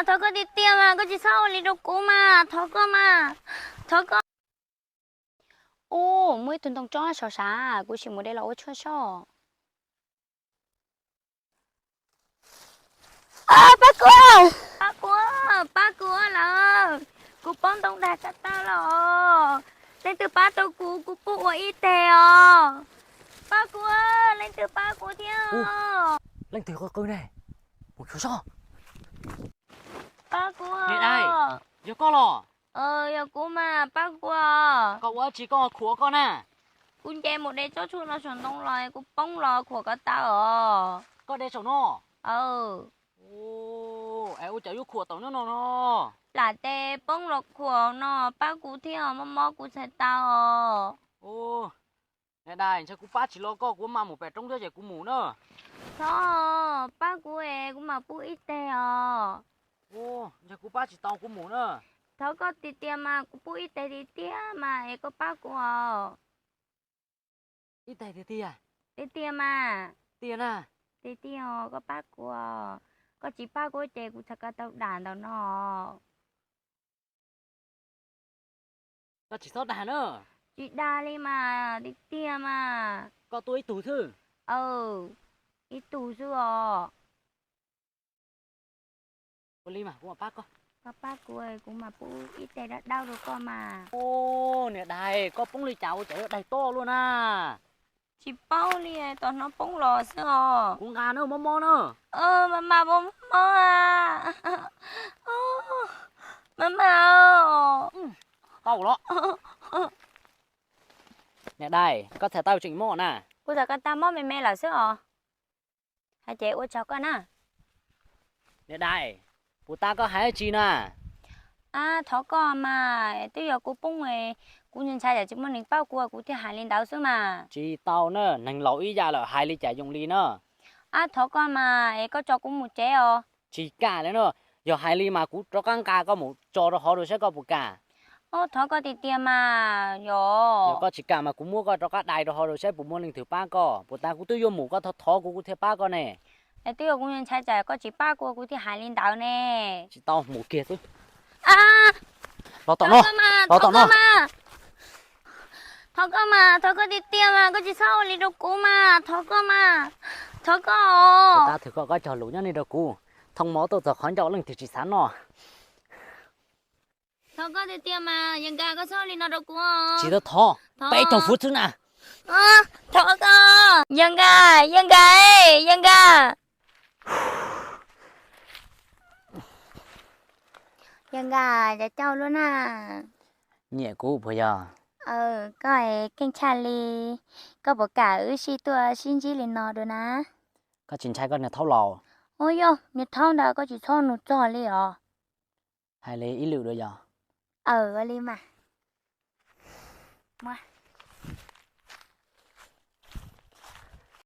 Thov koj tiag tiag mas, koj tsis txhob ua li rau kuv mas, thov koj mas, thov koj. Ub, muaj ib tug ntoo tsob saum sav, kuv sim mus de los ua tshuaj soj. Pab kuv, pab kuv, pab kuv lawm, kuv poob ntoo dag ko taw los os. Leej twg pab tau kuv, kuv pub ua ib teg os. Pab kuv, leej twg pab kuv thiab os. Leej twg qw qw ne? Mus xyuas soj. Pab kuv. Niam dais, yog koj los? Yog kuv mas, pab kuv. Koj ua dab tsi koj khuam koj na? Kuv nce mus de tsob tshuaj no saum ntoo los kuv poob los khuam ko taw os. Koj de saum no? Aw, es ua cas yuav khuam tau nyob no no? Lam tes poob los khuam no, pab kuv thiab, mob mob kuv txhais tau os. Niam dais, ntshai kuv pab tsis los koj, kuv mam mus pem roob thiab ces kuv mus na. Thov, pab kuv es kuv mam pub ib teg os. Ntshai kuv pab tsis tau, kuv mus na. Thov koj tiag tiag mas, kuv pub ib teg tiag tiag mas es koj pab kuv os. Ib teg tiag tiag? Tiag tiag mas. Tiag na? Tiag tiag os, koj pab kuv os. Koj tsis pab kuv ces kuv txhais ko taw dag ntawm no. Koj tsis txhob dag na. Tsis dag li mas, tiag tiag mas. Koj tuaj ib tug xwb? Aw, ib tug xwb os. Ua li mas kuv mam pab koj. Koj pab kuv, kuv mam pub ib teg dawb dawb rau koj mas. Niam dais, koj poob li cas ua cas yuav daig toj luaj na? Tsis paub li, tos hnov poob los xwb os. Kuv nqa na, mob mob na. Mas mas, mob mob a. Mas mas. Tau los. Niam dais, koj txhais taw tseem mob na? Kuv txhais ko taw mob me me lawm xwb os. Hais ces ua tsaug koj na. Niam dais, puas tas koj hais dab tsi na? Ab, thov koj mas, twb yog kuv poob, kuv ntshai tsam tsis muaj neeg pab kuv, kuv thiaj hais li ntawd xwb mas. Tsis tau na, neeg laus ib yam lawm hais li cas yoo li na. Ab, thov koj mas, es koj tso kuv mus tsev os. Tsis kam li na, yog hais li mas kuv rov qab nqa koj mus tso rau hauv dua saib koj puas kam. Thov koj tiag tiag mas yog. Yog koj tsis kam mas kuv muab koj rov qab dai rau hauv dua saib puas muaj leej twg pab koj. Puas tas kuv twb yuav mus, koj thov thov kuv, kuv thiaj pab koj ne. Es twb yog kuv ntshai tsam koj tsis pab kuv, kuv thiaj hais li ntawd ne. Tsis tau, mus kiag xwb. Los tom no, los tom no. Thov koj mas, thov koj tiag tiag mas, koj tsis txhob ua li rau kuv mas, thov koj mas, thov koj. Puas tas thwm koj cog lus nyob ni rau kuv, thoob mov tuaj txog qhov ncauj leej twg tsis xav noj. Thov koj tiag tiag mas, Yawg Nkaj, koj txhob ua li no rau kuv. Tsis tau thov, peb caug fuv xwb na. Thov koj, Yawg Nkaj, Yawg Nkaj, Yawg Nkaj. Yawg Nkaj, cas caug luaj na? Nyiam kuv puas yog? Koj es keej tshaj li, koj puas kam wb sib tuaj sib ntsib li no dua na? Koj tsis ntshai koj niag thaub laus? Ua yog niag thaub ntawd koj tsis txhob nug txog li os. Hais li ib lwm dua yog? Aw, ua li mas. Muab.